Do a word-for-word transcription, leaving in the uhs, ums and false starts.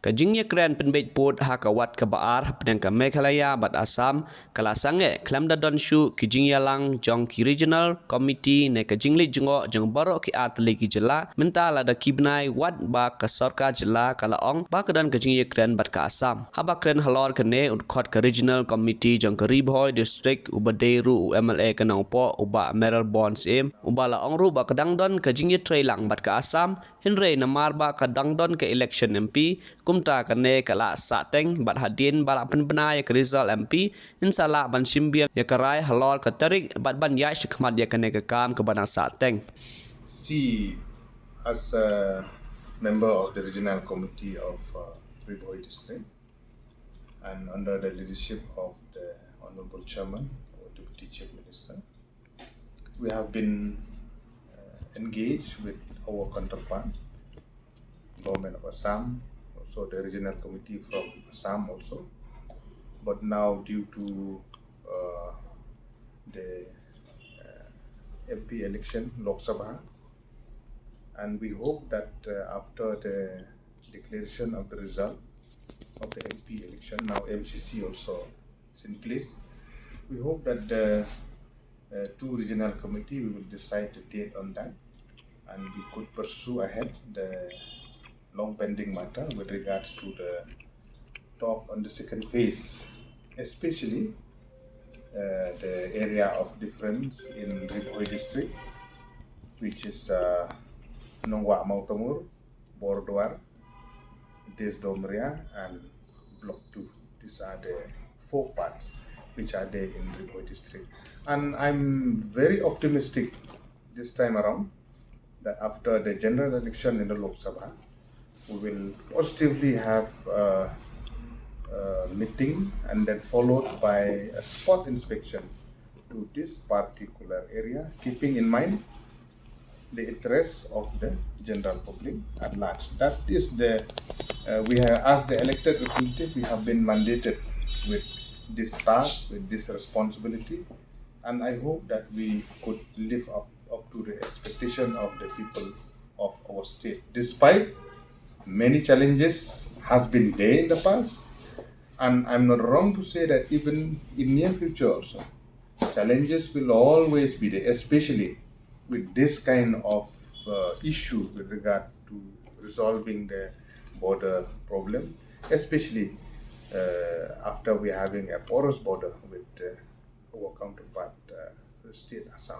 Ka jingïakren pynbeit pud ha ka wat kaba ar hapdeng ka Meghalaya bad Assam ka la sangeh khlem da don shuh ki jingïalang jong ki Regional Committee ne ka jingleit jngoh jong baroh ki artylli ki jylla mynta lada ki bnai, wat ba ka sorkar jylla ka la ong ba ka don ka jingïakren bad ka Assam. Haba kren halor kane, u dkhot ka Regional Committee jong ka Ri Bhoi District, uba dei ruh u M L A ka Nongpoh, u Bah Mayralborn Syiem, uba la ong ruh ba ka dang don ka jingïatreilang bad ka Assam, hynrei namar ba ka dang don ka election M P, kumta kane ka la sahteng, bad hadien ba la pynbna ïa ka result M P, yn sa lah ban shim biang ïa ka rai halor ka tarik bad ban ïaid shakhmat ïa kane ka kam kaba dang sahteng. See, as a member of the Regional Committee of uh, Ri Bhoi District, and under the leadership of the Honorable Chairman, our Deputy Chief Minister, we have been uh, engaged with our counterpart, Government of Assam, also the Regional Committee from Assam also. But now, due to uh, the uh, M P election, Lok Sabha, and we hope that uh, after the declaration of the result of the M P election, now M C C also is in place. We hope that the uh, two regional committee, we will decide the date on that, and we could pursue ahead the long pending matter with regards to the talk on the second phase, especially uh, the area of difference in Ri Bhoi district, which is uh, Nongwah Mawtamur, Bordwar, Deeds Doomreah, and Block two. These are the four parts which are there in Ri Bhoi district. And I'm very optimistic this time around that after the general election in the Lok Sabha, we will positively have a, a meeting and then followed by a spot inspection to this particular area, keeping in mind the interests of the general public at large. That is the, uh, we have, as the elected representative, we have been mandated with this task, with this responsibility, and I hope that we could live up, up to the expectation of the people of our state, despite many challenges has been there in the past, and I'm not wrong to say that even in near future also, challenges will always be there, especially with this kind of uh, issue with regard to resolving the border problem, especially uh, after we're having a porous border with uh, our counterpart uh, state Assam.